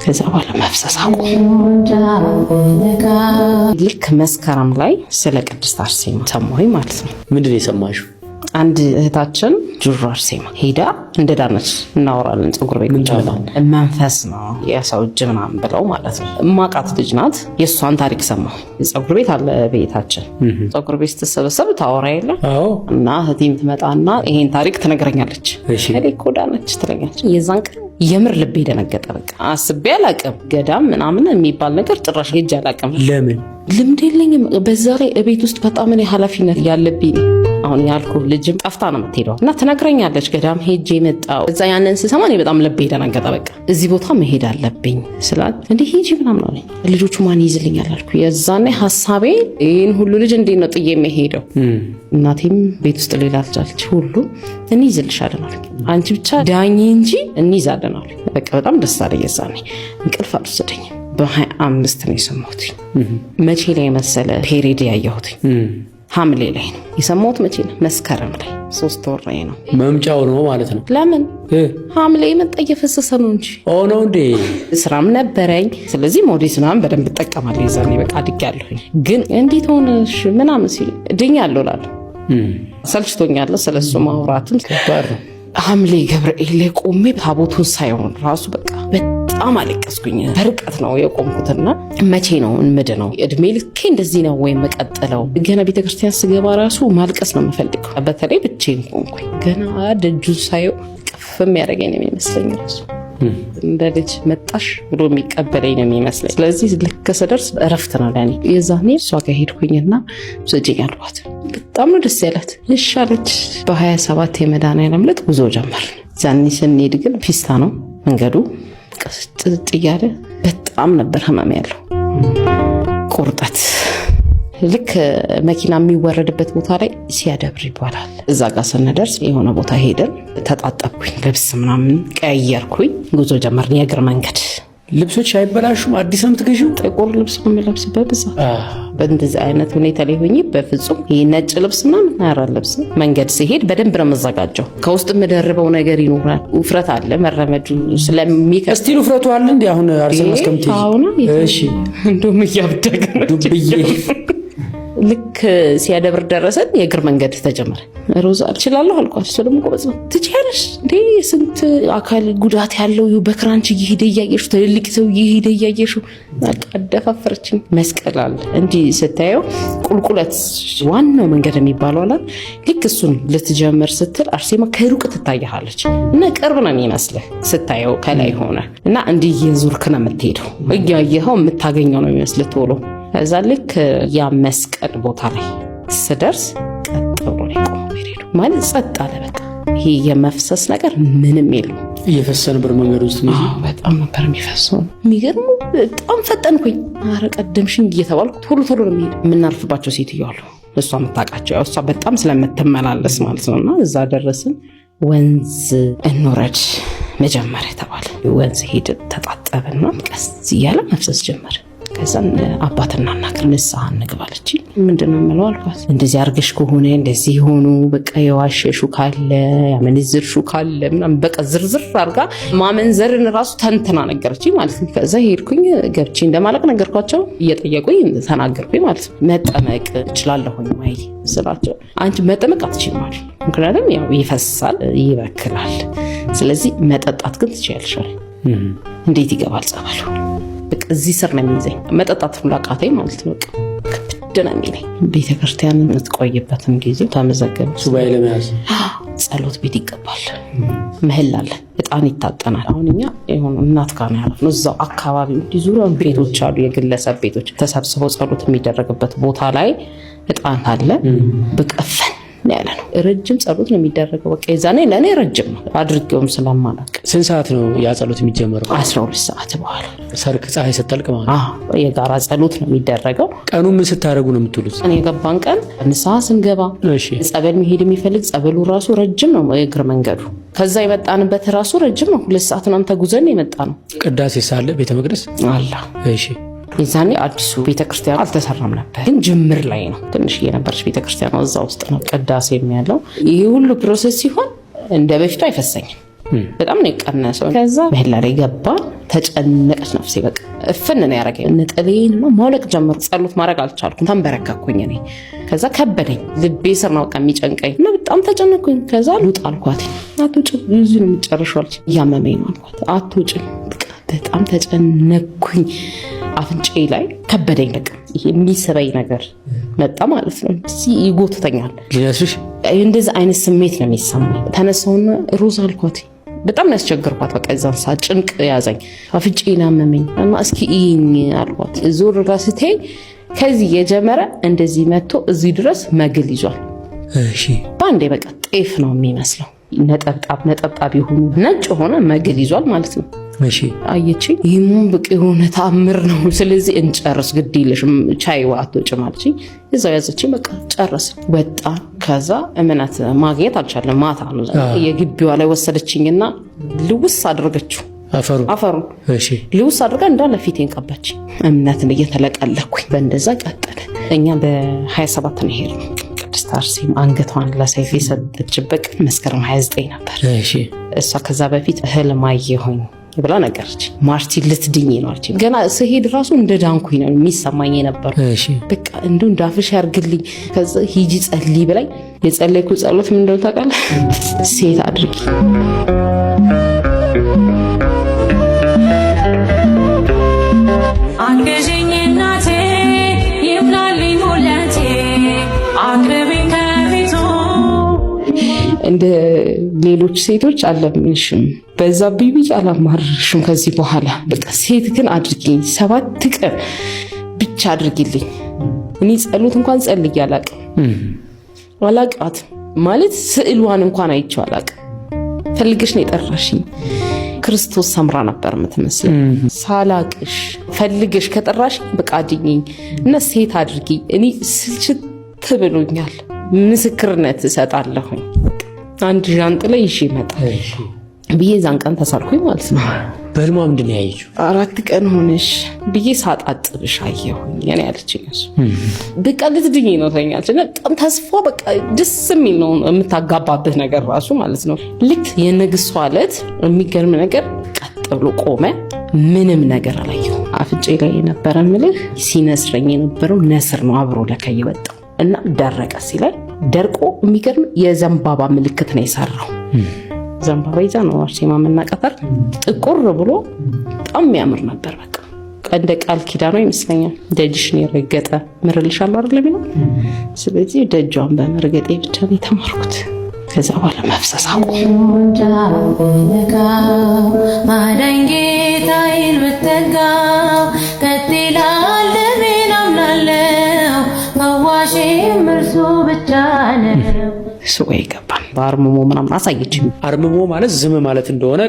ከዛ በኋላ መፍሰስ አቆመ። ልክ መስከረም ላይ ስለ ቅድስት አርሴማ ሰማሁኝ ማለት ነው። ምንድን ነው የሰማሽው? አንድ እህታችን ጁሩ አርሴማ ሄዳ እንደዳነች እናወራለን። ፀጉር ቤት ቁጭ ብለን መንፈስ ነው የሰው እጅ ምናምን ብለው ማለት ነው። እማቃት ልጅ ናት። የእሷን ታሪክ ሰማሁ። ፀጉር ቤት አለ ቤታችን። ፀጉር ቤት ስትሰበሰብ ታወራ የለ እና እህቴም ትመጣና ይሄን ታሪክ ትነግረኛለች። እኔ እኮ ዳነች ትለኛለች። የዛን ቀን የምር ልቤ ደነገጠ። በቃ አስቤ አላቅም። ገዳም ምናምን የሚባል ነገር ጭራሽ ሄጄ አላቅም። ለምን? ልምድ የለኝም። በዛ ላይ እቤት ውስጥ በጣም እኔ ኃላፊነት ያለብኝ አሁን ያልኩ ልጅም ጠፍታ ነው የምትሄደው እና ትነግረኛለች። ገዳም ሄጄ የመጣው እዛ ያንን ስሰማ እኔ በጣም ልቤ ደነገጠ። በቃ እዚህ ቦታ መሄድ አለብኝ ስላት እንዲህ ሂጂ ምናምን አለኝ። ልጆቹ ማን ይይዝልኛል አልኩ። የዛኔ ሀሳቤ ይህን ሁሉ ልጅ እንዴት ነው ጥዬ የምሄደው? እናቴም ቤት ውስጥ ሌላ ልጅ አለች። ሁሉ እንይዝልሻለን አሉኝ። አንቺ ብቻ ዳኝ እንጂ እንይዛለን አሉኝ። በቃ በጣም ደስ አለኝ። የዛኔ እንቅልፍ አልወሰደኝም። በ25 ነው የሰማሁት። መቼ ላይ መሰለ period ያየሁት? ሐምሌ ላይ ነው የሰማሁት። መቼ ነው? መስከረም ላይ 3 ወር ላይ ነው። መምጫው ነው ማለት ነው። ለምን ሐምሌ መጣ? እየፈሰሰ ነው እንጂ ነው እንዴ? ስራም ነበረኝ። ስለዚህ ሞዴስ ምናምን በደንብ እጠቀማለሁ። የዛኔ በቃ አድጌያለሁኝ። ግን እንዴት ሆነሽ ምናምን ሲል ድኛለሁ እላለሁ። ሰልችቶኛል ስለሱ ማውራትም። ከባድ ነው። ሐምሌ ገብርኤል ላይ ቆሜ ታቦቱን ሳይሆን ራሱ በቃ በጣም አለቀስኩኝ። በርቀት ነው የቆምኩትና መቼ ነው እንምድ ነው? እድሜ ልኬ እንደዚህ ነው ወይም መቀጥለው? ገና ቤተክርስቲያን ስገባ ራሱ ማልቀስ ነው የምፈልገው። በተለይ ብቻዬን ቆምኩኝ። ገና ደጁን ሳየው ቅፍ የሚያደርገኝ ነው የሚመስለኝ ራሱ እንደ ልጅ መጣሽ ብሎ የሚቀበለኝ ነው የሚመስለኝ። ስለዚህ ልክ ስደርስ እረፍት ነው ለኔ። የዛኔ እሷ ጋር ሄድኩኝና ስጭኝ አልኳት። በጣም ነው ደስ ያላት። እሺ አለች። በ27 የመድኃኒዓለም ዕለት ጉዞ ጀመርን። ዛኔ ስንሄድ ግን ፒስታ ነው መንገዱ፣ ቅስጥጥ እያለ በጣም ነበር ህመም ያለው ቁርጠት። ልክ መኪና የሚወረድበት ቦታ ላይ ሲያደብር ይባላል። እዛ ጋር ስንደርስ የሆነ ቦታ ሄደን ተጣጠብኩኝ፣ ልብስ ምናምን ቀያየርኩኝ፣ ጉዞ ጀመርን። የእግር መንገድ። ልብሶች አይበላሹም? አዲስ ነው የምትገዢው? ጥቁር ልብስ ነው የምለብስበት ብዛት። በእንደዚህ አይነት ሁኔታ ላይ ሆኜ በፍጹም ይህ ነጭ ልብስ ምናምን አለብስም። መንገድ ሲሄድ በደንብ ነው የምዘጋጀው። ከውስጥ የምደርበው ነገር ይኖራል። ውፍረት አለ፣ መረመዱ ስለሚከ still ውፍረቱ አለ እንዴ? አሁን አርሴማ እስከምትሄጂ? አሁን እሺ፣ እንደውም እያደገ ነው። ዱብዬ። ልክ ሲያደብር ደረሰን። የእግር መንገድ ተጀመረ። ሮዛ እችላለሁ አልኳት። እሷ ደግሞ ጎበዝ ነው። ትችያለሽ እንዴ? ስንት አካል ጉዳት ያለው በክራንች እየሄደ እያየሹ፣ ትልልቅ ሰው እየሄደ እያየሹ። አደፋፈረችኝ። መስቀል አለ እንዲህ ስታየው ቁልቁለት፣ ዋናው መንገድ የሚባለው አላት። ልክ እሱን ልትጀምር ስትል አርሴማ ከሩቅ ትታያለች እና ቅርብ ነው የሚመስልህ ስታየው ከላይ ሆነ እና እንዲህ እየዞርክ ነው የምትሄደው። እያየኸው የምታገኘው ነው የሚመስልህ ቶሎ። ከዛ ልክ ያ መስቀል ቦታ ላይ ስደርስ ቀጥ ብሎ ነው የቆመው period ኡ። ማለት ጸጥ አለ በቃ። ይሄ የመፍሰስ ነገር ምንም የለውም። እየፈሰ ነበር መንገድ ውስጥ? በጣም ነበር የሚፈሰው። የሚገርሙ በጣም ፈጠንኩኝ። ኧረ ቀደምሽኝ እየተባልኩ ቶሎ ቶሎ ነው የሚሄድ። የምናልፍባቸው ሴትዮ አሉ፣ እሷ የምታውቃቸው፣ ያው እሷ በጣም ስለምትመላለስ ማለት ነው። እና እዛ ደረስን። ወንዝ እንውረድ መጀመሪያ ተባለ። ወንዝ ሄድን፣ ተጣጠብና ቀስ እያለ መፍሰስ ጀመረ። ከዛን አባትና እናክር ንስሐ እንግባለች። ምንድን ነው የምለው አልኳት። እንደዚህ አርገሽ ከሆነ እንደዚህ የሆኑ በቃ የዋሸሹ ካለ ያመነዝርሹ ካለ ምናምን በቃ ዝርዝር አርጋ ማመንዘርን ራሱ ተንትና ነገረች ማለት ነው። ከዛ ሄድኩኝ ገብቼ እንደማለቅ ነገርኳቸው። እየጠየቁኝ ተናገርኩኝ ማለት ነው። መጠመቅ እችላለሁኝ ወይ ስላቸው አንቺ መጠመቅ አትችይም አሉኝ። ምክንያቱም ያው ይፈሳል፣ ይበክላል። ስለዚህ መጠጣት ግን ትችያለሽ አሉኝ። እንዴት ይገባል ጸበሉ? በቃ እዚህ ስር ነው የሚይዘኝ። መጠጣት ሁሉ አቃተኝ ማለት ነው። በቃ ክብድ ነው የሚለኝ። ቤተክርስቲያን የምትቆይበትም ጊዜ ተመዘገበ። ሱባኤ ለመያዝ። ጸሎት ቤት ይገባል፣ ምህላ አለ፣ እጣን ይታጠናል። አሁን እኛ የሆነ እናት ጋር ነው ያረፍነው። እዛው አካባቢ እንዲህ ዙሪያውን ቤቶች አሉ፣ የግለሰብ ቤቶች ተሰብስበው ጸሎት የሚደረግበት ቦታ ላይ እጣን አለ። በቀፈን ያለ ነው። ረጅም ጸሎት ነው የሚደረገው። በቃ የዛኔ ለእኔ ረጅም ነው አድርጌውም ስለማላውቅ። ስንት ሰዓት ነው ያ ጸሎት የሚጀመረው? 12 ሰዓት በኋላ። ሰርክ ፀሐይ ስትጠልቅ ማለት ነው። አዎ፣ የጋራ ጸሎት ነው የሚደረገው። ቀኑ ምን ስታደርጉ ነው የምትውሉት? እኔ የገባን ቀን ንስሐ ስንገባ ጸበል መሄድ የሚፈልግ ጸበሉ ራሱ ረጅም ነው የእግር መንገዱ። ከዛ የመጣንበት ራሱ ረጅም ነው። 2 ሰዓት ምናምን ተጉዘን የመጣ ነው። ቅዳሴ ሳለ ቤተ መቅደስ አላ። የዛኔ አዲሱ ቤተክርስቲያን አልተሰራም ነበር፣ ግን ጅምር ላይ ነው። ትንሽ የነበረች ቤተክርስቲያን እዛ ውስጥ ነው ቅዳሴ ያለው። ይሄ ሁሉ process ሲሆን እንደ በፊቱ አይፈሰኝም። በጣም ነው የቀነሰው። ከዛ ምህላ ላይ ገባ። ተጨነቀች ነፍሴ። በቃ እፍን ነው ያደረገኝ። ነጠላዬን ማውለቅ ጀመርኩ። ጸሎት ማድረግ አልቻልኩም። ተንበረከኩኝ እኔ። ከዛ ከበደኝ። ልቤ ስር ነው በቃ የሚጨንቀኝ እና በጣም ተጨነኩኝ። ከዛ ልውጣ አልኳት። አትውጭም፣ እዚሁ ነው የምትጨርሺው አለች። እያመመኝ ነው አልኳት። አትውጭም። በቃ በጣም ተጨነኩኝ። አፍንጫዬ ላይ ከበደኝ። በቃ ይሄ የሚስበኝ ነገር መጣ ማለት ነው። ይጎትተኛል። ሊነስሽ እንደዚህ አይነት ስሜት ነው የሚሰማኝ። ተነሳውና ሮዝ አልኳት። በጣም ነው ያስቸገርኳት። በቃ እዛን ሰዓት ጭንቅ ያዘኝ። አፍንጫዬን አመመኝ እና እስኪ እይኝ አልኳት። ዞር ብላ ስትይ ከዚህ የጀመረ እንደዚህ መጥቶ እዚህ ድረስ መግል ይዟል። እሺ በአንዴ በቃ ጤፍ ነው የሚመስለው። ነጠብጣብ ነጠብጣብ የሆኑ ነጭ የሆነ መግል ይዟል ማለት ነው። እሺ አየችኝ። ይህም ብቅ የሆነ ተአምር ነው። ስለዚህ እንጨርስ፣ ግድ የለሽም ቻይ አትወጭም አለችኝ። እዛው ያዘችኝ። በቃ ጨረስን፣ ወጣን። ከዛ እምነት ማግኘት አልቻለም። ማታ ነው የግቢዋ ላይ ወሰደችኝና ልውስ አድርገችው አፈሩ አፈሩን እሺ ልውስ አድርጋ እንዳለ ፊቴን ቀባች። እምነትን እየተለቀለኩኝ በእንደዛ ቀጠለ። እኛ በ27 ነው የሄድነው። ቅድስት አርሴማ አንገቷን ለሰይፍ የሰጠችበት ቀን መስከረም 29 ነበር። እሺ እሷ ከዛ በፊት ህልም አየሁኝ ብላ ነገረች። ማርቲ ልትድኝ ነው አለችኝ። ገና ስሄድ ራሱ እንደ ዳንኩኝ ነው የሚሰማኝ የነበረው። እሺ በቃ እንዲሁ እንዳፍሽ ያርግልኝ። ከዛ ሂጂ ጸልይ ብላኝ የጸለይኩ ጸሎት ምን እንደሆነ ታውቃለህ? ሴት አድርጊ። አግዢኝ እናቴ ይሙላልኝ ሁለቴ አቅርቢኝ ከፊቱ። እንደ ሌሎች ሴቶች አለምንሽም፣ በዛብኝ ብዬ አላማርርሽም ከዚህ በኋላ በቃ ሴት ግን አድርጊኝ፣ 7 ቀን ብቻ አድርጊልኝ። እኔ ጸሎት እንኳን ጸልዬ አላቅም አላቃትም ማለት ስዕሏን እንኳን አይቼው አላቅም። ፈልገሽ ነው የጠራሽኝ። ክርስቶስ ሰምራ ነበር የምትመስለው። ሳላቅሽ ፈልገሽ ከጠራሽኝ በቃ አድኚኝ እና ሴት አድርጊኝ። እኔ ስልችት ብሎኛል። ምስክርነት እሰጣለሁኝ። አንድ ዣንጥላ ይዤ እመጣለሁ ብዬ ዛን ቀን ተሳልኩኝ ማለት ነው። በህልሟ ምንድን ነው ያየችው? 4 ቀን ሆነሽ ብዬ ሳጣጥብሽ አየሁኝ እኔ ያለችኝ እሱ። በቃ ልትድኝ ነው ተኛለች። እና በጣም ተስፋ በቃ ደስ የሚል ነው የምታጋባብህ ነገር ራሱ ማለት ነው። ልክ የንግሷ ዕለት የሚገርም ነገር ቀጥ ብሎ ቆመ። ምንም ነገር አላየሁም። አፍንጫዬ ላይ የነበረ ምልህ ሲነስረኝ የነበረው ነስር ነው አብሮ ለካ የወጣው እና ደረቀ ሲለኝ ደርቆ የሚገርም የዘንባባ ምልክት ነው የሰራው። ዘንባባ ይዛ ነው አርሴማ መናቀፈር ጥቁር ብሎ በጣም የሚያምር ነበር። በቃ እንደ ቃል ኪዳኗ ይመስለኛል። ደጅሽን የረገጠ ምርልሻለሁ አይደል የሚለው። ስለዚህ ደጇን በመርገጤ ብቻ ነው የተማርኩት። ከዛ በኋላ መፍሰስ አቆመ። ማዳኝ ጌታዬን ብጠጋው ቀጥ ይላል ደሜን አምናለሁ፣ ፈዋሼም እርሱ ብቻ ነው። ሱባኤ ገባን። በአርምሞ ምናምን አሳየችኝ። አርምሞ ማለት ዝም ማለት እንደሆነ